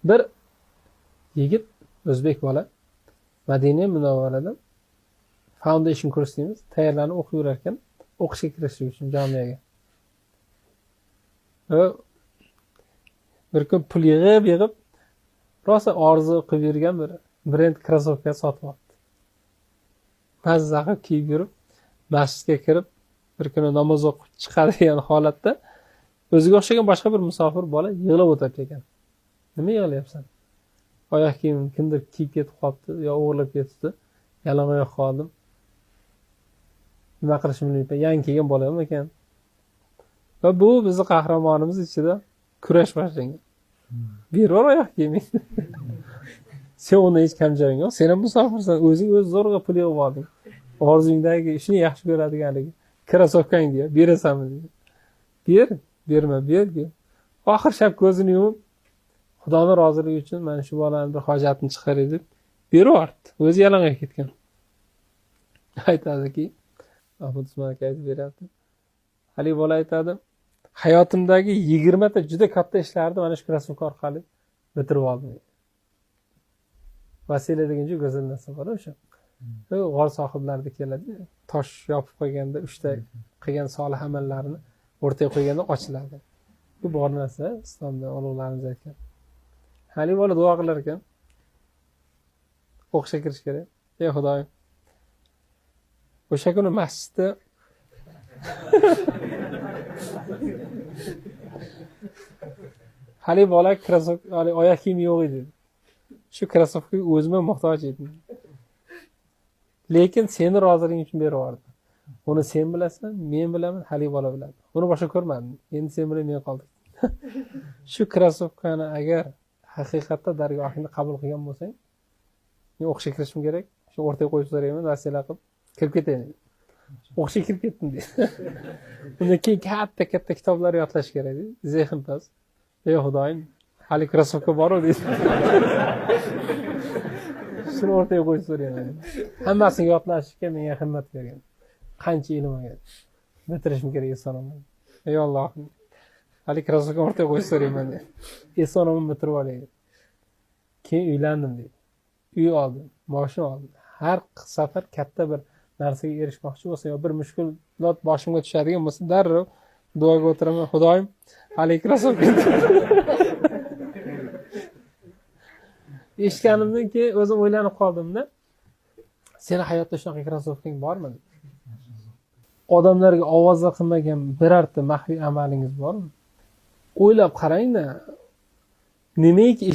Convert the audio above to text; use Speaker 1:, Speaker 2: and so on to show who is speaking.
Speaker 1: Bir yigit, o'zbek bola, Madina Munavvarada foundation kurs deymiz, tayyorlanib o'qib yurar ekan, o'qishga kirish uchun jamiyaga. Va bir kun pul yig'ib yig'ib rosa orzu qilib yurgan bir brend krossovka sotib oldi. Mazza qilib kiyib yurib, masjidga kirib, bir kuni namoz o'qib chiqadigan holatda o'ziga o'xshagan boshqa bir musofir bola yig'lab o'tiribdi ekan. Nima yig'layapsan? Oyoq kiyimim kimdir kiyib ketib qolibdi yo o'g'irlab ketibdi, yalang oyoq qoldim. Nima qilishimni bilmayman. Yangi kelgan bolam ekan. Va bu bizni qahramonimiz ichida kurash boshlangan. Berib oyoq kiyimingni. Sen uni hech kam joying yo'q. Sen ham musofirsan, o'zing o'z zo'rg'a pul yig'ib olding. Orzungdagi shuni yaxshi ko'radiganligi krossovkang deya berasanmi deydi. Ber, berma, ber, ber. Oxir shab ko'zini yumib, Xudoni roziligi uchun mana shu bolani bir hojatini chiqaray deb berib yubordi. O'zi yalang'och ketgan. Aytadiki, Mahmud Usmon aka aytib beryapti. Haligi bola aytadi, hayotimdagi 20 ta juda katta ishlarni mana shu krossovka orqali bitirib oldim. Vasila degan juda go'zal narsa bor o'sha. G'or sohiblarida keladi, tosh yopib qo'yganda uchta qilgan solih amallarini o'rtaga qo'yganda ochiladi. Bu bor narsa, islomda ulug'larimiz aytgan. Haligi bola duo qilar ekan. O'qishga kirish kerak. Ey Xudoyim. O'sha kuni masjidda haligi bola krossovka, haligi oyoq kiyimi yo'q edi. Shu krossovkaga o'zim ham muhtoj edim. Lekin seni roziliging uchun berib yubordim. Uni sen bilasan, men bilaman, haligi bola biladi. Uni boshqa ko'rmadim. Endi sen bilan men qoldik. Shu krossovkani agar haqiqatda dargohingda qabul qilgan bo'lsang, men o'qishga kirishim kerak. Shu o'rtaga qo'yib so'rayman, vasila qilib kirib ketayin. O'qishga kirib ketdim deydi. Undan keyin katta-katta kitoblar yodlash kerak deydi. Zehn past. Ey Xudoyim, hali krossovka bor-ku deydi. Shuni o'rtaga qo'yib so'rayman. Hammasini yodlashga menga himmat bergan. Qancha ilm olgan. Bitirishim kerak eson-omon. Ey Allohim, hali krossovka o'rtaga qo'yib so'rayman deydi. Eson-omon bitirib olay. Keyin uylandim deydi. Uy oldim, moshina oldim. Har safar katta bir narsaga erishmoqchi bo'lsa yo bir mushkulot boshimga tushadigan bo'lsa, darrov duoga o'tiraman. Xudoyim, hali krossovka. Eshitganimdan keyin o'zim o'ylanib qoldimda. Seni hayotda shunaqa krossovkang bormi? Odamlarga ovoza qilmagan birorta maxfiy amalingiz bormi? O'ylab qarangda. Nimaiki